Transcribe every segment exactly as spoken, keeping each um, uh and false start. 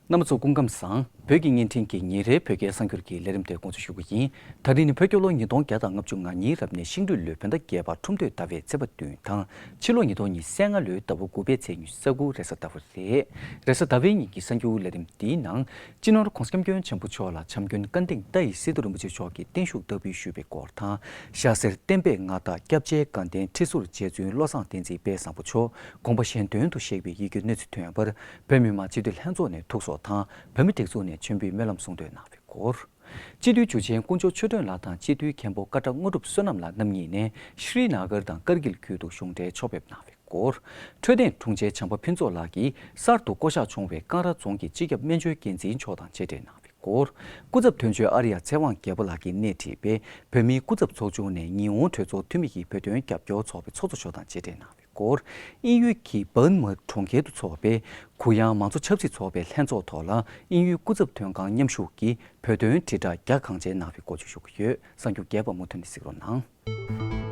རྣམ་པ་ཚོ་སྐུ་ཁམས་བཟང་། བོད་ཀྱི་བརྙན་འཕྲིན་གྱི་ཉིན་རེའི་བོད་སྐད་གསར་འགྱུར་གྱི་ལས་རིམ་དེ་འགོ་འཛུགས་ཞུ་གི་ཡིན། ད་རིང་ནི་བོད་རྒྱལ་ལོ་ཉིས་སྟོང་བརྒྱ་དང་ལྔ་བཅུ་ང་གཉིས་རབ་གནས་ཤིང་སྦྲུལ་ལོའི་བོད་ཟླ་བརྒྱད་པ་ཁྲུམས་སྟོད་ཟླ་བའི་ཚེས་པ་བདུན་དང་། ཕྱི་ལོ་ཉིས་སྟོང་ཉི་ཤུ་རྩ་ལྔ་ལོའི་ཟླ་བ་དགུ་པའི་ཚེས་ཉི་ཤུ་རྩ་དགུ་རེས་གཟའ་ཟླ་བ་རེད། རེས་གཟའ་ཟླ་བའི་ཉིན་གྱི་གསར་འགྱུར་ལས་རིམ་འདིའི་ནང་། སྤྱི་ནོར་༧གོང་ས་༧སྐྱབས་མགོན་ཆེན་པོ་མཆོག་ལ་བྱམས་མགོན་ཀ་ཏིང་ཏཱ་ཡི་སི་ཏུ་རིན་པོ་ཆེ་མཆོག་གིས་བརྟན་བཞུགས་བསྟར་འབུལ་ཞུས་པའི་སྐོར་དང་། ཤར་སེར་བསྟན་པའི་མངའ་བདག་སྐྱབས་རྗེ་དགའ་ལྡན་ཁྲི་ཟུར་རྗེ་བཙུན་བློ་བཟང་བསྟན་འཛིན་དཔལ་བཟང་པོ་མཆོག་དགོངས་པ་གཞན་དོན་དུ་གཤེགས་པའི་ཡིད་སྐྱོའི་གནས་ཚུལ་ཐོན་པར། བོད་མི་མང་སྤྱི་འཐུས་ལྷན་ཚོགས་ནས་ཐུགས་གསོ་དང་། བོད་མི་སྒྲིག་འཛུགས་ནས་མཆོད་འབུལ་སྨོན་ལམ་གསུང་འདོན་གནང་བའི་སྐོར། སྤྱི་འཐུས་འཇུ་ཆེན་དཀོན་མཆོག་ཆོས་སྒྲོན་ལགས་དང་སྤྱི་འཐུས་མཁན་པོ་ཀ་ཊ་དངོས་གྲུབ་བསོད་ནམས་ལགས་རྣམ་གཉིས་ནས་ཤྲི་ན་གར་དང་ཀར་གིལ་ཁུལ་དུ་གཞུང་འབྲེལ་ཕྱོགས་ཕེབས་གནང་བའི་སྐོར། འཕྲོད་བསྟེན་དྲུང་ཆེ་བྱམས་པ་ཕུན་ཚོགས་ལགས་ཀྱིས་གསར་དུ་བསྐོ་གཞག་བྱུང་བའི་ཀང་ར་རྫོང་གི་སྤྱི་ཁྱབ་སྨན་བཅོས་འགན་འཛིན་མཆོག་དང་མཇལ་འཕྲད་གནང་བའི་སྐོར། སྐུ་ཚབ་དོན་གཅོད་ཨ་རི་ཡ་ཚེ་དབང་རྒྱལ་པོ་ལགས་ཀྱིས་སྣེ་ཁྲིད་པའི་བོད་མིའི་སྐུ་ཚབ་ཚོགས་ཆུང་ནས་ཉི་ཧོང་གྲོས་ཚོགས་འཐུས་མི་ཡི་བོད་དོན་རྒྱབ་སྐྱོར་ཚོགས་པའི་ཚོགས་གཙོ་མཆོག་དང་མཇལ་འཕྲད་གནང་བའི་སྐོར། དབྱིན་ཡུལ་གྱི་བཱན་མར་གྲོང་ཁྱེར་དུ་འཚོགས་པའི་གུ་ཡངས་མང་གཙོ་ཆབ་སྲིད་ཚོགས་པའི་ལྷན་ཚོགས་ཐོག་ལ་དབྱིན་ཡུལ་སྐུ་ཚབ་དོན་ཁང་མཉམ་ཞུགས་ཀྱིས་བོད་དོན་དྲིལ་བསྒྲགས་རྒྱ་གང་ཆེ་གནང་བའི་སྐོར་བརྗོད་ཞུ་གི་ཡོད། གསར་འགྱུར་རྒྱས་པ་མུ་མཐུད་ནས་གཟིགས་རོགས་གནང་།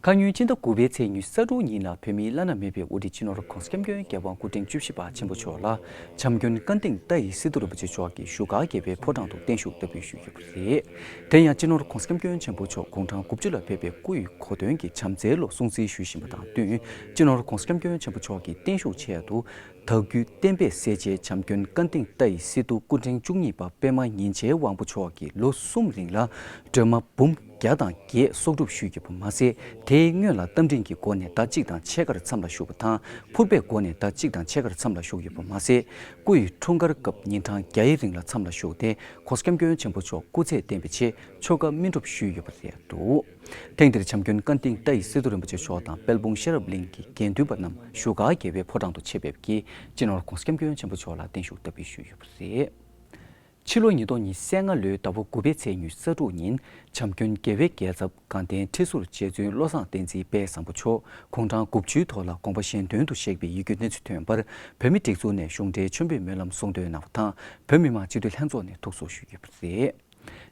ཁ་སྔོན་སྤྱི་ཟླ་དགུ་པའི་ཚེས་ཉི་ཤུ་རྩ་དྲུག་ཉིན་ལ་བོད་མིའི་བླ་ན་མེད་པའི་དབུ་ཁྲིད་སྤྱི་ནོར་༧གོང་ས་༧སྐྱབས་མགོན་རྒྱལ་དབང་སྐུ་ཕྲེང་བཅུ་བཞི་པ་ཆེན་པོ་མཆོག་ལ་བྱམས་མགོན་ཀ་ཏིང་ཏཱ་ཡི་སི་ཏུ་རིན་པོ་ཆེ་མཆོག་གིས་བཞུགས་སྒར་རྒྱལ་བའི་ཕོ་བྲང་དུ་བརྟན་བཞུགས་བསྟར་འབུལ་ཞུས་ཡོད་པ་རེད། དེ་ཡང་སྤྱི་ནོར་༧གོང་ས་༧སྐྱབས་མགོན་ཆེན་པོ་མཆོག་དགུང་གྲངས་དགུ་བཅུ་ལ་ཕེབས་པའི་སྐུ་ཡི་གོ་སྟོན་གྱི་བྱམས་བརྩེའི་ལོ་སྲུང་བརྩི་ཞུ་བཞིན་པ་དང་བསྟུན། སྤྱི་ནོར་༧གོང་ས་༧སྐྱབས་མགོན་ཆེན་པོ་མཆོག་གི་བརྟན་བཞུགས་ཆེད་དུ། དྭགས་བརྒྱུད་བསྟན་པའི་སྲས་ཆེན་བྱམས་མགོན་ཀ་ཏིང་ཏཱ་ཡི་སི་ཏུ་སྐུ་ཕྲེང་བཅུ་གཉིས་པ་པད་མ་ཉིན་བྱེད་དབང་པོ་མཆོག་གིས་ལོ་གསུམ་རིང་ལ་སྒྲོལ་མ་འབུམ་བརྒྱ་དང་བརྒྱད་གསོག་སྒྲུབ་ཞུས་ཡོད་པ་མ་ཟད། དེའི་སྔོན་ལ་རྟ་མགྲིན་གྱི་སྒོ་ནས་ཟླ་གཅིག་དང་ཕྱེད་ཀར་མཚམས་ལ་བཞུགས་པ་དང་། ཕུར་པའི་སྒོ་ནས་ཟླ་གཅིག་དང་ཕྱེད་ཀར་མཚམས་ལ་བཞུགས་ཡོད་པ་མ་ཟད། སྐུ་ཡི་འཁྲུངས་སྐར་སྐབས་ཉིན་གྲངས་བརྒྱ་ཡི་རིང་ལ་མཚམས་ལ་བཞུགས་ཏེ། ༧གོང་ས་༧སྐྱབས་མགོན་ཆེན་པོ་མཆོག་སྐུ་ཚེ་བརྟན་པའི་ཆེད་ཆོ་ག་སྨིན་སྒྲུབ་ཞུས་ཡོད་པ་རེད་འདུག་ཐེངས་འདིར་བྱམས་མགོན་ཀ་ཏིང་ཏཱ་ཡི་སི་ཏུ་རིན་པོ་ཆེ་མཆོག་དང་དཔལ་སྤུངས་ཤེས་རབ་གླིང་གི་དགེ་འདུན་པ་རྣམས་བཞུགས་སྒར་རྒྱལ་བའི་ཕོ་བྲང་དུ་ཆེད་ཕེབས་ཀྱིས་སྤྱི་ནོར་༧གོང་ས་༧སྐྱབས་མགོན་ཆེན་པོ་མཆོག་ལ་བརྟན་བཞུགས་བསྟར་འབུལ་ཞུས་ཡོད་པ་རེད། ཕྱི་ལོ་ཉིས་སྟོང་ཉི་ཤུ་རྩ་ལྔ་ལོའི་ཟླ་བ་དགུ་པའི་ཚེས་ཉི་ཤུ་རྩ་དྲུག་ཉིན་བྱམས་མགོན་རྒྱལ་བའི་རྒྱལ་ཚབ་དགའ་ལྡན་ཁྲི་ཟུར་རྗེ་བཙུན་བློ་བཟང་བསྟན་འཛིན་དཔལ་བཟང་པོ་མཆོག་དགུང་གྲངས་དགུ་བཅུའི་ཐོག་ལ་དགོངས་པ་གཞན་དོན་དུ་གཤེགས་པའི་ཡིད་སྐྱོའི་གནས་ཚུལ་ཐོན་པར། བོད་མི་སྒྲིག་འཛུགས་ནས་གཞུང་འབྲེལ་མཆོད་འབུལ་སྨོན་ལམ་གསུང་འདོན་གནང་བ་དང་། བོད་མི་མང་སྤྱི་འཐུས་ལྷན་ཚོགས་ནས་ཐུགས་གསོ་ཞུས་ཡོད་པ་རེད།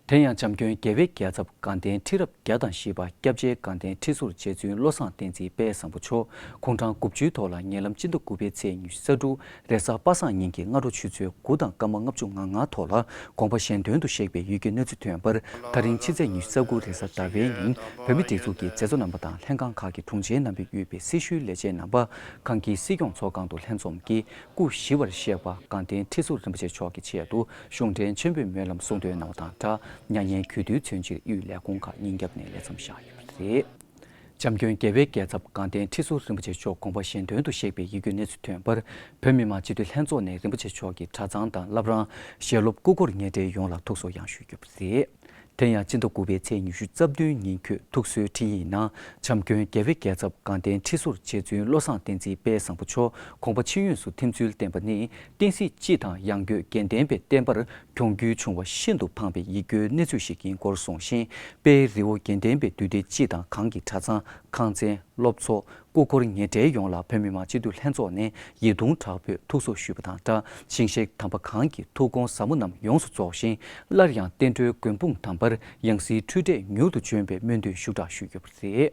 དེ་ཡང་བྱམས་མགོན་རྒྱལ་བའི་རྒྱལ་ཚབ་དགའ་ལྡན་ཁྲི་རབས་བརྒྱ་དང་བཞི་པ་སྐྱབས་རྗེ་དགའ་ལྡན་ཁྲི་ཟུར་རྗེ་བཙུན་བློ་བཟང་བསྟན་འཛིན་དཔལ་བཟང་པོ་མཆོག་དགུང་གྲངས་དགུ་བཅུའི་ཐོག་ལ་ཉེ་ལམ་སྤྱི་ཟླ་དགུ་པའི་ཚེས་ཉི་ཤུ་རྩ་དྲུག་རེས་གཟའ་པ་སངས་ཉིན་གྱི་སྔ་དྲོ་ཆུ་ཚོད་དགུ་དང་སྐར་མ་ལྔ་བཅུ་ང་ལྔ་ཐོག་ལ་དགོངས་པ་གཞན་དོན་དུ་གཤེགས་པའི་ཡིད་སྐྱོའི་གནས་ཚུལ་ཐོན་པར། ད་རིང་ཕྱི་ཚེས་ཉི་ཤུ་རྩ་དགུ་རེས་གཟའ་ཟླ་བའི་ཉིན་བོད་མི་སྒྲིག་འཛུགས་ཀྱི་མཛད་གཙོ་རྣམ་པ་དང་ལྷན་ཁང་ཁག་གི་དྲུང་ཆེ་རྣམ་པས་དབུས་པའི་སྲི་ཞུའི་ལས་བྱེད་རྣམ་པ། ཁང་དཀྱིལ་སྲིད་སྐྱོང་ཚོགས་ཁང་དུ་ལྷན་འཛོམས་ཀྱིས་སྐུ་ཞི་བར་གཤེགས་པ་དགའ་ལྡན་ཁྲི་ཟུར་རིན་པོ་ཆེ་མཆོག་གི་ཆེད་དུ་གཞུང་འབྲེལ་མཆོད་འབུལ་སྨོན་ལམ་གསུང་འདོན་གནང་བ་དང་སྦྲགས། མྱ་ངན་གུས་འདུད་མཚོན་ཕྱིར་དབུས་ལས་ཁུངས་ཁག་ཉིན་རྒྱབ་ནས་ལས་མཚམས་བཞག་ཡོད་པ་རེད། བྱམས་མགོན་རྒྱལ་བའི་རྒྱལ་ཚབ་དགའ་ལྡན་ཁྲི་ཟུར་རིན་པོ་ཆེ་མཆོག་དགོངས་པ་གཞན་དོན་དུ་གཤེགས་པའི་ཡིད་སྐྱོའི་གནས་ཚུལ་ཐོན་པར། བོད་མི་མང་སྤྱི་འཐུས་ལྷན་ཚོགས་ནས་རིན་པོ་ཆེ་མཆོག་གི་གྲྭ་ཚང་དང་བླ་བྲང་། ཞལ་སློབ་སྐུ་འཁོར་ཉེ་གྲས་ཡོངས་ལ་ཐུགས་གསོ་ཡང་ཞུས་ཡོད་པ་རེད། དེ་ཡང་སྤྱི་ཟླ་དགུ་པའི་ཚེས་ཉི་ཤུ་རྩ་བདུན་ཉིན་འཁོད་ཐུགས་གསོའི་འཕྲིན་ཡིག་ནང་། བྱམས་མགོན་རྒྱལ་བའི་རྒྱལ་ཚབ་དགའ་ལྡན་ཁྲི་ཟུར་རྗེ་བཙུན་བློ་བཟང་བསྟན་འཛིན་དཔལ་བཟང་པོ་མཆོག་དགོངས་པ་ཆེ་ཡོངས་སུ་ཐིམ་ཚུལ་བསྟན་པ་ནི། བསྟན་སྲིད་སྤྱི་དང་ཡང་སྒོས་དགེ་ལྡན་པའི་བསྟན་པར་གྱོང་གུད་བྱུང་བ་ཤིན་ཏུ་ཕངས་པའི་ཡིད་སྐྱོའི་གནས་ཚུལ་ཞིག་ཡིན་སྐོར་གསུངས་ཤིང་། དཔལ་རི་བོ་དགེ་ལྡན་པའི་འདུས་སྡེ་སྤྱི་དང་གང་གི་གྲྭ་ཚང་། ཁང་ཚན། སློབ་ཚོགས། སྐུ་འཁོར་ཉེ་གྲས་ཡོངས་ལ་བོད་མི་མང་སྤྱི་འཐུས་ལྷན་ཚོགས་ནས་ཡིད་གདུང་དྲག་པོས་ཐུགས་གསོ་ཞུས་པ་དང་སྦྲགས། ཞིང་གཤེགས་དམ་པ་གང་གི་ཐུགས་དགོངས་ཟབ་མོ་རྣམས་ཡོངས་སུ་རྫོགས་ཤིང་། སླར་ཡང་བསྟན་འགྲོའི་མགོན་དཔུང་དམ་པར་ཡང་སྲིད་འཁྲུལ་བྲལ་མྱུར་དུ་འབྱོན་པའི་སྨོན་འདུན་ཞུ་དག་ཞུས་ཡོད་པ་རེད།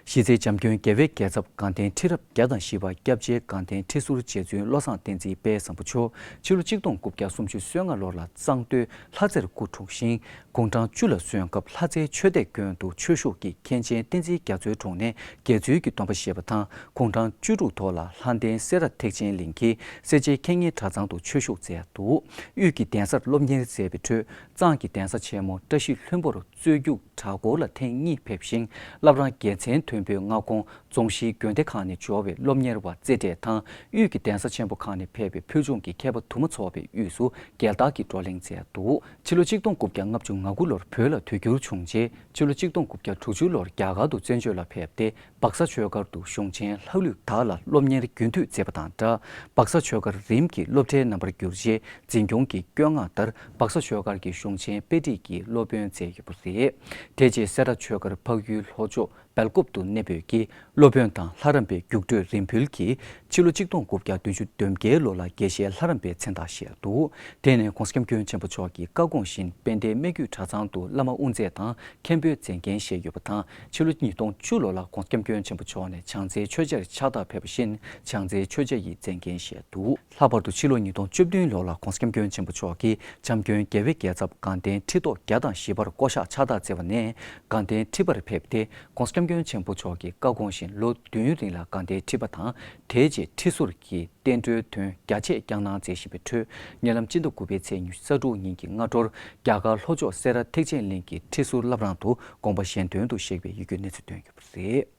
གཞི་རྩའི་བྱམས་མགོན་རྒྱལ་བའི་རྒྱལ་ཚབ་དགའ་ལྡན་ཁྲི་རབས་བརྒྱ་དང་བཞི་པ་སྐྱབས་རྗེ་དགའ་ལྡན་ཁྲི་ཟུར་རྗེ་བཙུན་བློ་བཟང་བསྟན་འཛིན་དཔལ་བཟང་པོ་མཆོག་ཕྱི་ལོ་གཅིག་སྟོང་དགུ་བརྒྱ་སུམ་ཅུ་སོ་ལྔ་ལོར་ལ་གཙང་སྟོད་ལྷ་རྩེར་སྐུ་འཁྲུངས་ཤིང་། དགུང་གྲངས་བཅུ་ལ་སོན་སྐབས་ལྷ་རྩེའི་ཆོས་སྡེ་དགོན་དུ་ཆོས་ཞུགས་ཀྱིས་མཁན་ཆེན་བསྟན་འཛིན་རྒྱ་མཚོའི་དྲུང་ནས་དགེ་ཚུལ་གྱི་སྡོམ་པ་བཞེས་པ་དང་། དགུང་གྲངས་བཅུ་དྲུག་ཐོག་ལ་ལྷ་ལྡན་སེ་ར་ཐེག་ཆེན་གླིང་གི་སེར་བྱེས་ཁེ་ཉེ་གྲྭ་ཚང་དུ་ཆོས་ཞུགས་མཛད་འདུག་དབུས་ཀྱི་གདན་སར་སློབ་གཉེར་མཛད་པའི་ཁྲོད། གཙང་གི་གདན་ས་ཆེན་མོ་བཀྲ་ཤིས་ལྷུན་པོར་རྩོད་རྒྱུགས་གྲྭ་སྐོར་ལ་ཐེངས་གཉིས་ཕེབས་ཤིང་། བླ་བྲང་རྒྱལ་མཚན་མཐོན་པོའི་མངའ་ཁོངས་རྫོང་གཞིས་དགོན་སྡེ་ཁག་ནས་འབྱོར་བའི་སློབ་གཉེར་བ་རྩེ་གྲས་དང་། དབུས་ཀྱི་གདན་ས་ཆེན་པོ་ཁག་ནས་ཕེབས་པའི་ཕུལ་བྱུང་གི་མཁས་པ་དུ་མ་ཚོགས་པའི་དབུས་སུ་རྒྱལ་དར་གྱི་བགྲོ་གླེང་མཛད་འདུག་ཕྱི་ལོ་གཅིག་སྟོང་དགུ་བརྒྱ་ལྔ་བཅུ་ང་དགུ་ལོར་བོད་ལ་དུས་འགྱུར་བྱུང་རྗེས། ཕྱི་ལོ་གཅིག་སྟོང་དགུ་བརྒྱ་དྲུག་ཅུ་ལོར་རྒྱ་གར་དུ་བཙན་བྱོལ་ལ་ཕེབས་ཏེ། སྦག་ས་ཆོས་སྒར་དུ་གཞུང་ཆེན་ལྷག་ལུས་དག་ལ་སློབ་གཉེར་རྒྱུན་མཐུད་མཛད་པ་དང་སྦྲགས། སྦག་ས་ཆོས་སྒར་རིམ་གྱིས་སློབ་གྲྭའི་རྣམ་པར་གྱུར་རྗེས། འཛིན་སྐྱོང་གི་བཀོད་མངགས་ལྟར་སྦག་ས་ཆོས་སྒར་གྱི་གཞུང་ཆེན་དཔེ་ཁྲིད་ཀྱི་སློབ་དཔོན་མཛད་ཡོད་པ་རེད། དེ་རྗེས་སེ་ར་ཆོས་སྒར་འཕགས་ཡུལ་ལྷོ་ཕྱོགས། སྦེལ་ཀོབ་ཏུ་གནས་སྤོས་ཀྱིས་སློབ་དཔོན་དང་ལྷ་རམས་པའི་རྒྱུགས་སྤྲོད་རིམ་ཕུལ་གྱིས་ཕྱི་ལོ་ཆིག་སྟོང་དགུ་བརྒྱ་བདུན་ཅུ་དོན་བརྒྱད་ལོ་ལ་དགེ་བཤེས་ལྷ་རམས་པའི་མཚན་རྟགས་བཞེས་འདུག་དེ་ནས་༸གོང་ས་༸སྐྱབས་མགོན་ཆེན་པོ་མཆོག་གི་བཀའ་དགོངས་བཞིན་དཔལ་ལྡན་སྨད་རྒྱུད་གྲྭ་ཚང་དུ་བླ་མ་དབུ་མཛད་དང་མཁན་པོའི་མཛད་འགན་བཞེས་ཡོད་པ་དང་། ཕྱི་ལོ་ཉིས་སྟོང་བཅུ་ལོ་ལ་༸གོང་ས་༸སྐྱབས་མགོན་ཆེན་པོ་མཆོག་ནས་བྱང་རྩེའི་ཆོས་རྗེར་ཕྱག་རྟགས་ཕེབས་པ་བཞིན་བྱང་རྩེའི་ཆོས་རྗེ་ཡི་མཛད་འགན་བཞེས་འདུག་ལྷག་པར་དུ་ཕྱི་ལོ་ཉིས་སྟོང་བཅུ་བདུན་ལོ་ལ་༸གོང་ས་༸སྐྱབས་མགོན་ཆེན་པོ་མཆོག་གིས་བྱམས་མགོན་རྒྱལ་བའི་རྒྱལ་ཚབ་དགའ་ལྡན་ཁྲི་ཐོག་བརྒྱ་དང་བཞི་པར་བསྐོ་གཞག་ཕྱག་རྟགས་བསྩལ་བ་ནས་དགའ་ལྡན་ཁྲི་པར་ཕེབས་ཏེ་༸གོང་ས་༸སྐྱབས་མགོན་ཆེན་པོ་མཆོག་གི་བཀའ་དགོངས་བཞིན་ལོ་བདུན་རིང་ལ་དགའ་ལྡན་ཁྲི་པ་དང་དེའི་རྗེས་ཁྲི་ཟུར་གྱི་བསྟན་འགྲོའི་དོན་རྒྱ་ཆེ་བསྐྱངས་གནང་མཛད་བཞིན་པའི་ཁྲོད། ཉེ་ལམ་སྤྱི་ཟླ་དགུ་པའི་ཚེས་ཉི་ཤུ་རྩ་དྲུག་ཉིན་གྱི་སྔ་དྲོར་རྒྱ་གར་ལྷོ་ཕྱོགས་སེ་ར་ཐེག་ཆེན་གླིང་གི་ཁྲི་ཟུར་བླ་བྲང་དུ་དགོངས་པ་གཞན་དོན་དུ་གཤེགས་པའི་ཡིད་སྐྱོའི་གནས་ཚུལ་ཐོན་ཡོད་པ་རེད།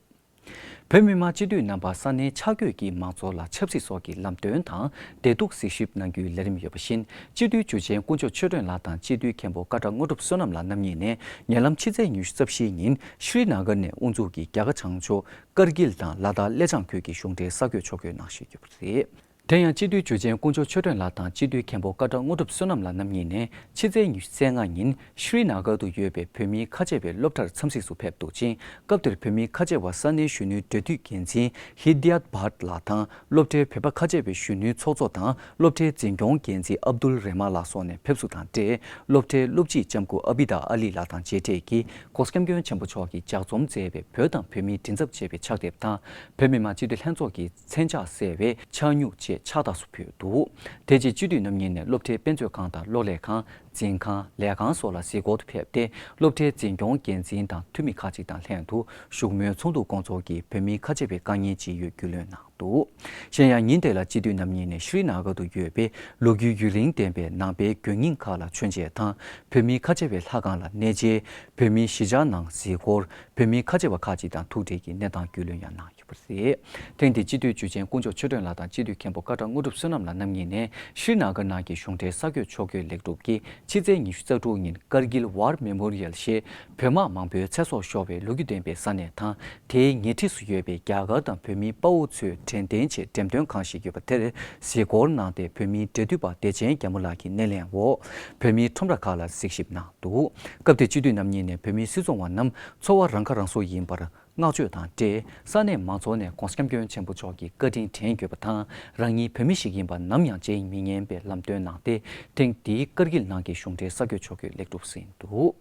བོད་མི་མང་སྤྱི་འཐུས་རྣམ་པ་ས་གནས་ཆ་བགོས་ཀྱིས་མང་ཚོགས་ལ་ཆབ་སྲིད་སོགས་ཀྱི་ལམ་སྟོན་དང་བདེ་སྡུག་གཟིགས་ཞིབ་གནང་རྒྱུའི་ལས་རིམ་ཡོད་པ་བཞིན། སྤྱི་འཐུས་འཇུ་ཆེན་དཀོན་མཆོག་ཆོས་སྒྲོན་ལགས་དང་སྤྱི་འཐུས་མཁན་པོ་ཀ་ཊ་དངོས་གྲུབ་བསོད་ནམས་ལགས་རྣམ་གཉིས་ནས་ཉེ་ལམ་ཕྱི་ཚེས་ཉི་ཤུ་རྩ་བཞིའི་ཉིན་ཤྲི་ན་གར་ནས་དབུ་འཛུགས་ཀྱིས་རྒྱ་གར་བྱང་ཕྱོགས་ཀར་གིལ་དང་ལ་དྭགས་ཀླད་བྱང་ཁུལ་གྱི་གཞུང་འབྲེལ་ས་བགོས་ཕྱོགས་བསྐྱོད་གནང་བཞིན་ཡོད་པ་རེད། དེ་ཡང་སྤྱི་འཐུས་འཇུ་ཆེན་དཀོན་མཆོག་ཆོས་སྒྲོན་ལགས་དང་སྤྱི་འཐུས་མཁན་པོ་ཀ་ཊ་དངོས་གྲུབ་བསོད་ནམས་ལགས་རྣམ་གཉིས་ནས་ཕྱི་ཚེས་ཉི་ཤུ་རྩ་ལྔ་ཉིན་ཤྲི་ན་གར་དུ་ཡོད་པའི་བོད་མིའི་ཁ་ཆེ་བའི་སློབ་གྲྭར་འཚམས་གཟིགས་སུ་ཕེབས་འདུག་ཅིང་། སྐབས་དེར་བོད་མིའི་ཁ་ཆེ་བ་ས་གནས་གཞོན་ནུའི་འབྲེལ་མཐུད་འགན་འཛིན་ཧི་དི་ཡཱད་བྷཊ་ལགས་དང་། སློབ་གྲྭའི་བོད་པ་ཁ་ཆེ་བའི་གཞོན་ནུའི་ཚོགས་གཙོ་དང་སློབ་གྲྭའི་འཛིན་སྐྱོང་འགན་འཛིན་ཨབ་དུལ་རེ་མ་ལགས་སོགས་ནས་ཕེབས་བསུ་དང་འབྲེལ། སློབ་གྲྭའི་སློབ་སྤྱི་ལྕམ་སྐུ་ཨ་བྷི་ད་ཨ་ལི་ལགས་དང་མཇལ་འཕྲད་ཀྱིས་༸གོང་ས་༸སྐྱབས་མགོན་ཆེན་པོ་མཆོག་གིས་ལྗགས་རྩོམ་མཛད་པའི་བོད་དང་བོད་མིའི་མགྲིན་ཚབ་ཅེས་པའི་ཕྱག་དེབ་དང་། བོད་མི་མང་སྤྱི་འཐུས་ལྷན་ཚོགས་ཀྱི་མཚན་ཕྱག་གསལ་བའི་ཕྱག་སྨྱུག་བཅས་ཕྱག་རྟགས་སུ་ཕུལ་འདུག་དེ་རྗེས་སྤྱི་འཐུས་རྣམ་གཉིས་ནས་སློབ་གྲྭའི་དཔེ་མཛོད་ཁང་དང་གློག་ཀླད་ཁང་། འཛིན་ཁང་། ལས་ཁང་སོགས་ལ་གཟིགས་སྐོར་དུ་ཕེབས་ཏེ། སློབ་གྲྭའི་འཛིན་སྐྱོང་འགན་འཛིན་དང་འཐུས་མི་ཁག་ཅིག་དང་ལྷན་དུ་བཞུགས་མོལ་ཚོགས་འདུ་སྐོང་ཚོགས་ཀྱིས་བོད་མིའི་ཁ་ཆེ་བའི་དཀའ་ངལ་ཇི་ཡོད་རྒྱུས་ལོན་གནང་འདུག་གཞན་ཡང་ཉིན་དེ་ལ་སྤྱི་འཐུས་རྣམ་གཉིས་ནས་ཤྲི་ན་གར་དུ་ཡོད་པའི་ལོ་རྒྱུས་ཡུན་རིང་ལྡན་པའི་ནང་པའི་དགོན་རྙིང་ཁག་ལ་མཆོད་མཇལ་དང་། བོད་མིའི་ཁ་ཆེ་བའི་ལྷ་ཁང་ལ་གནས་མཇལ། བོད་མིའི་གཞིས་ཆགས་ནང་གཟིགས་སྐོར། བོད་མིའི་ཁ་ཆེ་བ་ཁག་ཅིག་དང་ཐུག་འཕྲད་ཀྱིས་གནས་སྟངས་རྒྱུས་ལོན་ཡང་གནང་ཡོད་པ་རེད། ཐེངས་འདིའི་སྤྱི་འཐུས་འཇུ་ཆེན་དཀོན་མཆོག་ཆོས་སྒྲོན་ལགས་དང་སྤྱི་འཐུས་མཁན་པོ་ཀ་ཊ་དངོས་གྲུབ་བསོད་ནམས་ལགས་རྣམ་གཉིས་ནས་ཤྲི་ན་གར་ནང་གི་གཞུང་འབྲེལ་ས་བགོས་ཕྱོགས་བསྐྱོད་ལེགས་གྲུབ་ཀྱིས་ཕྱི་ཚེས་ཉི་ཤུ་རྩ་དྲུག་ཉིན་ཀར་གིལ་ཝར་མེ་མོ་རི་ཡལ་ཞེས་བོད་དམག་མང་པོའི་ཚེ་སྲོག་ཤོར་བའི་ལོ་རྒྱུས་ལྡན་པའི་ས་གནས་དང་། དེའི་ཉེ་འཁྲིས་སུ་ཡོད་པའི་རྒྱ་གར་དང་བོད་མིའི་དཔའ་བོ་ཚོའི་དྲན་རྟེན་ཆེད་འགྲེམས་སྟོན་ཁང་ཞིག་ཡོད་པ་དེར་གཟིགས་སྐོར་གནང་སྟེ། བོད་མིའི་འབྲེལ་མཐུད་པ་བདེ་ཆེན་རྒྱལ་མོ་ལགས་ཀྱི་སྣེ་ལེན་འོག་བོད་མིའི་ཁྲོམ་ར་ཁག་ལ་གཟིགས་ཞིབ་གནང་འདུག་སྐབས་དེར་སྤྱི་འཐུས་རྣམ་གཉིས་ནས་བོད་མིའི་སིལ་ཚོང་བ་རྣམས་འཚོ་བ་རང་ཁ་རང་གསོ་ཡིན་པར་བསྔགས་བརྗོད་དང་འབྲེལ། ས་གནས་མང་ཚོགས་ནས་༸གོང་ས་༸སྐྱབས་མགོན་ཆེན་པོ་མཆོག་གི་བཀའ་དྲིན་དྲན་ཡོད་པ་དང་། རང་ཉིད་བོད་མི་ཞིག་ཡིན་པ་ནམ་ཡང་བརྗེད་མི་ཉན་པའི་ལམ་སྟོན་གནང་སྟེ། ཐེངས་འདིའི་ཀར་གིལ་ནང་གི་གཞུང་འབྲེལ་ས་བགོས་ཕྱོགས་བསྐྱོད་ལེགས་གྲུབ་ཟིན་འདུག་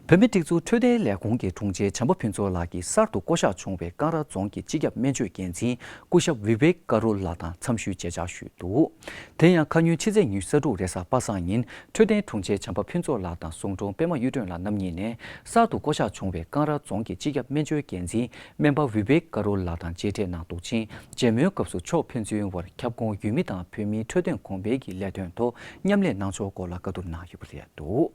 བོད་མིའི་སྒྲིག་འཛུགས་འཕྲོད་བསྟེན་ལས་ཁུངས་ཀྱི་དྲུང་ཆེ་བྱམས་པ་ཕུན་ཚོགས་ལགས་ཀྱིས་གསར་དུ་བསྐོ་གཞག་བྱུང་བའི་ཀང་ར་རྫོང་གི་སྤྱི་ཁྱབ་སྨན་བཅོས་འགན་འཛིན་སྐུ་ཞབས་བི་བེག་ཀ་རོལ་ལགས་དང་འཚམས་ཞུའི་མཇལ་བཅར་ཞུས་འདུག་དེ་ཡང་ཁ་ཉིན་ཕྱི་ཚེས་ཉི་ཤུ་རྩ་དྲུག་རེས་གཟའ་པ་སངས་ཉིན་འཕྲོད་བསྟེན་དྲུང་ཆེ་བྱམས་པ་ཕུན་ཚོགས་ལགས་དང་ཟུང་དྲུང་པད་མ་གཡུ་སྒྲོན་ལགས་རྣམ་གཉིས་ནས་གསར་དུ་བསྐོ་གཞག་བྱུང་བའི་ཀང་ར་རྫོང་གི་སྤྱི་ཁྱབ་སྨན་བཅོས་འགན་འཛིན་སྨན་པ་བི་བེག་ཀ་རོལ་ལགས་དང་མཇལ་འཕྲད་གནང་འདུག་ཅིང་། མཇལ་མོལ་སྐབས་སུ་ཕྱོགས་ཕན་ཚུན་དབར་ཁྱབ་ཁོངས་ཡུལ་མི་དང་བོད་མིའི་འཕྲོད་བསྟེན་གོང་འཕེལ་གྱི་ལས་དོན་ཐོག་མཉམ་ལས་གནང་ཕྱོགས་སྐོར་ལ་བཀའ་བསྡུར་གནང་ཡོད་པ་རེད་འདུག་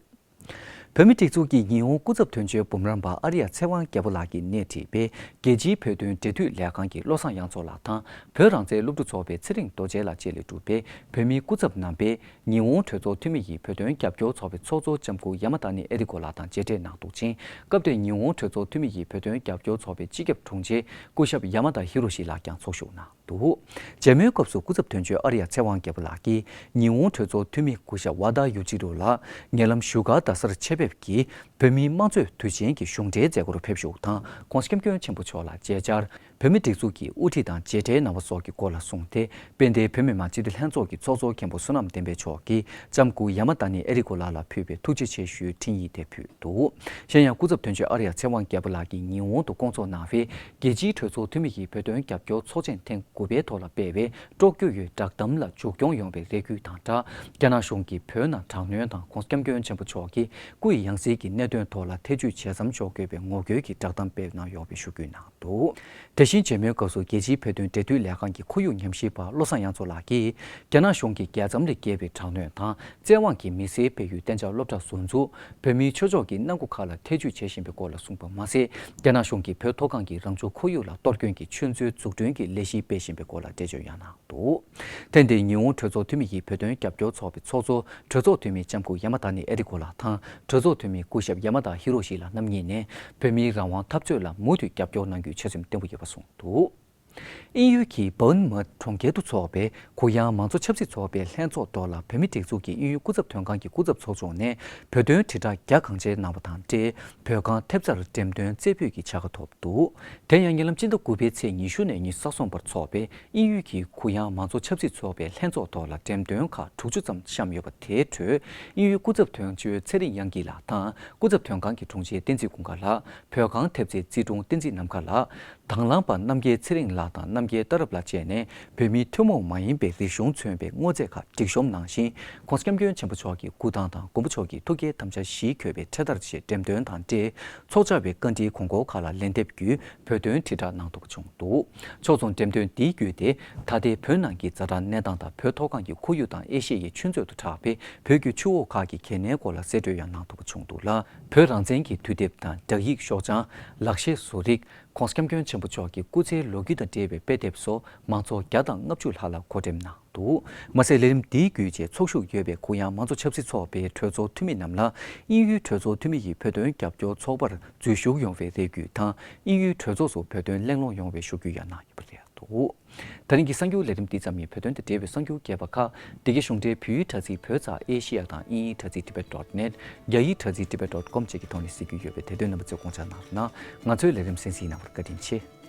བོད་མིའི་སྒྲིག་འཛུགས་ཀྱི་ཉི་ཧོང་སྐུ་ཚབ་དོན་གཅོད་འབུམ་རམས་པ་ཨ་རི་ཡ་ཚེ་དབང་རྒྱལ་པོ་ལགས་ཀྱིས་སྣེ་ཁྲིད་པའི་རྒྱལ་སྤྱིའི་བོད་དོན་འབྲེལ་མཐུད་ལས་ཁང་གི་བློ་བཟང་དབྱངས་མཚོ་ལགས་དང་། བོད་རང་བཙན་སློབ་ཕྲུག་ཚོགས་པའི་ཚེ་རིང་རྡོ་རྗེ་ལགས་བཅས་ལས་གྲུབ་པའི་བོད་མིའི་སྐུ་ཚབ་རྣམ་པས་ཉི་ཧོང་གྲོས་ཚོགས་འཐུས་མི་ཡི་བོད་དོན་རྒྱབ་སྐྱོར་ཚོགས་པའི་ཚོགས་གཙོ་ལྕམ་སྐུ་ཡ་མ་ད་ནི་ཨེ་རི་ཀོ་ལགས་དང་མཇལ་འཕྲད་གནང་འདུག་ཅིང་། སྐབས་དེར་ཉི་ཧོང་གྲོས་ཚོགས་འཐུས་མི་ཡི་བོད་དོན་རྒྱབ་སྐྱོར་ཚོགས་པའི་སྤྱི་ཁྱབ་དྲུང་ཆེ་སྐུ་ཞབས་ཡ་མ་ད་ཧི་རོ་ཤི་ལགས་ཀྱང་ཚོགས་ཞུགས་གནང་འདུག་མཇལ་མོལ་སྐབས་སུ་སྐུ་ཚབ་དོན་གཅོད་ཨ་རི་ཡ་ཚེ་དབང་རྒྱལ་པོ་ལགས་ཀྱིས་ཉི་ཧོང་གྲོས་ཚོགས་འཐུས་མི་སྐུ་ཞབས་ཝ་ད་ཡུ་ཅི་རོ་ལགས་ཉེ་ལམ་བཞུགས་སྒར་རྡ་སར་ཆེད་ཕེབས་ཀྱིས་བོད་མིའི་དམངས་གཙོའི་དུས་ཆེན་གྱི་གཞུང་འབྲེལ་མཛད་སྒོར་ཕེབས་ཞུགས་དང་༸གོང་ས་༸སྐྱབས་མགོན་ཆེན་པོ་མཆོག་ལ་མཇལ་བཅར། བོད་མིའི་སྒྲིག་འཛུགས་ཀྱི་དབུ་ཁྲིད་དང་མཇལ་འཕྲད་གནང་བ་སོགས་ཀྱི་སྐོར་ལ་གསུངས་ཏེ། དཔལ་ལྡན་བོད་མི་མང་སྤྱི་འཐུས་ལྷན་ཚོགས་ཀྱི་ཚོགས་གཙོ་མཁན་པོ་བསོད་ནམས་བསྟན་འཕེལ་མཆོག་གིས་ལྕམ་སྐུ་ཡ་མ་ད་ནི་ཨེ་རི་ཀོ་ལགས་ལ་ཕུལ་བའི་ཐུགས་རྗེ་ཆེ་ཞུའི་འཕྲིན་ཡིག་དེ་ཕུལ་འདུག་གཞན་ཡང་སྐུ་ཚབ་དོན་གཅོད་ཨ་རི་ཡ་ཚེ་དབང་རྒྱལ་པོ་ལགས་ཀྱིས་ཉི་ཧོང་དུ་བསྐོང་ཚོགས་གནང་བའི་རྒྱལ་སྤྱིའི་གྲོས་ཚོགས་འཐུས་མི་ཡི་བོད་དོན་རྒྱབ་སྐྱོར་ཚོགས་ཆེན་ཐེངས་དགུ་པའི་ཐོག་ལ་སྤེལ་བའི་ཀྲོ་ཀྱོ་ཡོའི་བསྒྲགས་གཏམ་ལ་མཇུག་སྐྱོང་ཡོང་བའི་རེ་སྐུལ་དང་སྦྲགས། རྒྱ་ནག་གཞུང་གིས་བོད་ནང་དྲག་གནོན་དང་༸གོང་ས་༸སྐྱབས་མགོན་ཆེན་པོ་མཆོག་གི་སྐུ་ཡི་ཡང་སྲིད་ཀྱི་གནད་དོན་ཐོག་ལ་ཐེ་ཇུས་བྱེད་མཚམས་འཇོག་དགོས་པའི་ངོ་རྒོལ་གྱི་བསྒྲགས་གཏམ་སྤེལ་གནང་ཡོད་པའི་ཞུ་སྐུལ་གནང་འདུག་དེ་བཞིན་མཇལ་མོལ་སྐབས་སུ་རྒྱལ་སྤྱིའི་བོད་དོན་འབྲེལ་མཐུད་ལས་ཁང་གི་ཁོར་ཡུག་ཉམས་ཞིབ་པ་བློ་བཟང་དབྱངས་མཚོ་ལགས་ཀྱིས། རྒྱ་ནག་གཞུང་གིས་རྒྱལ་མཚམས་ལས་བརྒལ་བའི་དྲག་གནོན་དང་། བཙན་དབང་གིས་མི་སེར་སྤེལ་ཡུལ་གཏན་འཇགས་སློབ་གྲྭ་ཟུར་འཛུགས། བོད་མིའི་ཆོས་ཕྱོགས་ཀྱི་གནང་སྒོ་ཁག་ལ་ཐེ་ཇུས་བྱེད་བཞིན་པའི་སྐོར་ལ་གསུངས་པ་མ་ཟད། རྒྱ་ནག་གཞུང་གིས་བོད་མཐོ་སྒང་གི་རང་བྱུང་ཁོར་ཡུག་ལ་གཏོར་སྐྱོན་གྱིས་ཆོས་མཛོད་འཛུགས་སྐྲུན་གྱི་ལས་གཞི་སྤེལ་བཞིན་པའི་སྐོར་ལ་འགྲེལ་བརྗོད་ཡང་གནང་འདུག་ཐེངས་འདིའི་ཉི་ཧོང་གྲོས་ཚོགས་འཐུས་མི་ཡི་བོད་དོན་རྒྱབ་སྐྱོར་ཚོགས་པའི་ཚོགས་གཙོ་གྲོས་ཚོགས་འཐུས་མི་ལྕམ་སྐུ་ཡ་མ་ད་ནི་ཨེ་རི་ཀོ་ལགས་དང་། གྲོས་ཚོགས་འཐུས་མི་སྐུ་ཞབས་ཡ་མ་ད་ཧི་རོ་ཤི་ལགས་རྣམ་གཉིས་ནས་བོད་མིའི་རང་དབང་འཐབ་རྩོད་ལ་མུ་མཐུད་རྒྱབ་སྐྱོར་གནང་རྒྱུའི་ཆོད་སེམས་བརྟན་པོ་ཡོད་པ་གསུངས་འདུག་དབྱིན་ཡུལ་གྱི་བཱུན་མཱཐ་གྲོང་ཁྱེར་དུ་འཚོགས་པའི་གུ་ཡངས་མང་གཙོ་ཆབ་སྲིད་ཚོགས་པའི་ལྷན་ཚོགས་ཐོག་ལ། བོད་མིའི་སྒྲིག་འཛུགས་ཀྱི་དབྱིན་ཡུལ་སྐུ་ཚབ་དོན་ཁང་གི་སྐུ་ཚབ་ཚོགས་ཆུང་ནས་བོད་དོན་དྲིལ་བསྒྲགས་རྒྱ་གང་ཆེ་གནང་བ་དང་འབྲེལ། བོད་ཁང་ཐེབས་རྩར་འགྲེམས་སྟོན་རྩེ་ཕུད་ཀྱི་བྱ་དགའ་ཐོབ་འདུག་དེ་ཡང་ཉེ་ལམ་སྤྱི་ཟླ་དགུ་པའི་ཚེས་ཉི་ཤུ་ནས་ཉི་ཤུ་རྩ་གསུམ་བར་འཚོགས་པའི་དབྱིན་ཡུལ་གྱི་གུ་ཡངས་མང་གཙོ་ཆབ་སྲིད་ཚོགས་པའི་ལྷན་ཚོགས་ཐོག་ལ། འགྲེམས་སྟོན་ཁག་དྲུག་ཅུ་ཙམ་བཤམས་ཡོད་པ། དེའི་ཁྲོད་དབྱིན་ཡུལ་སྐུ་ཚབ་དོན་གཅོད་ཚེ་རིང་དབྱངས་སྐྱིད་ལགས་དང་། སྐུ་ཚབ་དོན་ཁང་གི་དྲུང་ཆེ་བསྟན་འཛིན་ཀུན་དགའ་ལགས། བོད་ཁང་ཐེབས་རྩའི་རྩིས་དྲུང་བསྟན་འཛིན་ནམ་མཁའ་ལགས། དང་བླངས་པ་རྣམ་རྒྱལ་ཚེ་རིང་ལགས་དང་རྣམ་རྒྱལ་ལྟ་རབ་ལགས་བཅས་ནས། བོད་མིའི་ཐུན་མོང་མ་ཡིན་པའི་རིག་གཞུང་མཚོན་པའི་དངོས་རྫས་ཁག་སྒྲིག་གཤོམ་ནང་བཞིན། ྋགོང་ས་ྋསྐྱབས་མགོན་ཆེན་པོ་མཆོག་གི་སྐུ་ཐང་དང་མགོན་པོ་མཆོག་གི་ཐུགས་བསྐྱེད་དམ་བཅའ་བཞིས་གོས་པའི་འཕྲེད་དར་བཅས་འགྲེམས་སྟོན་དང་འབྲེལ། ཚོགས་བཅར་བའི་བཀའ་འདྲིའི་གོང་འཁོར་ཁག་ལ་ལན་འདེབས་བརྒྱུད། བོད་དོན་དྲིལ་བསྒྲགས་གནང་ཐུབ་པ་བྱུང་འདུག་ཕྱོགས་མཚུངས། འགྲེམས་སྟོན་འདིའི་བརྒྱུད་དེ། ད་ལྟའི་བོད་ནང་གི་ཛ་དྲག་གནས་སྟངས་དང་། བོད་མཐོ་སྒང་གི་ཁོར་ཡུག་དང་། ཨེ་ཤི་ཡའི་ཆུ་མཛོད་དུ་གྲགས་པའི་བོད་ཀྱི་ཆུ་འོག་ཁག་གི་གལ་གནད་སྐོར་ལ་གསལ་བཀྲོལ་ཡང་གནང་ཐུབ་པ་བྱུང་འདུག་ལ། བོད་རང་བཙན་གྱི་དུས་དེབ་དང་། བསྒྲགས་ཡིག་ཤོག་བྱང་། ལག་ཤེས་བཟོ་རིག ྋགོང་ས་ྋསྐྱབས་མགོན་ཆེན་པོ་མཆོག་གི་སྐུ་ཚེའི་ལོ་རྒྱུས་དང་འབྲེལ་བའི་དཔེ་དེབ་སོགས་མང་ཚོགས་བརྒྱ་དང་ལྔ་བཅུ་ལྷག་ལ་བགོ་འགྲེམས་གནང་འདུག་མ་ཟད། ལས་རིམ་འདིའི་བརྒྱུད་རྗེས་ཚོགས་ཞུགས་ཡོད་པའི་གུ་ཡངས་མང་གཙོ་ཆབ་སྲིད་ཚོགས་པའི་གྲོས་ཚོགས་འཐུས་མི་རྣམས་ལ། དབྱིན་ཡུལ་གྲོས་ཚོགས་འཐུས་མི་ཡིས་བོད་དོན་རྒྱབ་སྐྱོར་ཚོགས་པར་འཛུལ་ཞུགས་ཡོང་བའི་རེ་སྐུལ་དང་། དབྱིན་ཡུལ་གྲོས་ཚོགས་སུ་བོད་དོན་གླེང་སློང་ཡོང་བའི་ཞུ་རྒྱུ་ཡང་གནང་ཡོད་པ་རེད་འདུག་ད་རིང་གི་གསར་འགྱུར་ལས་རིམ་འདི་ཙམ་ཡིན། བོད་དོན་དང་འབྲེལ་བའི་གསར་འགྱུར་རྒྱས་པ་ཁག་འདི་གའི་གཞུང་འབྲེལ་བོད་ཡིག་དྲ་ཚིགས་བོད་ཙ་ཨེ་ཤི་ཡ་དང་། དབྱིན་ཡིག་དྲ་ཚིགས་tibet dot net། རྒྱ་ཡིག་དྲ་ཚིགས་tibet dot com་བཅས་ཀྱི་ཐོག་ནས་གཟིགས་རྒྱུ་ཡོད་པས། དེ་དོན་རྣམ་པ་ཚོས་དགོངས་འཇགས་གནང་རོགས་གནང་། ང་ཚོའི་ལས་རིམ་གསན་གཟིགས་གནང་བར་བཀའ་དྲིན་ཆེ།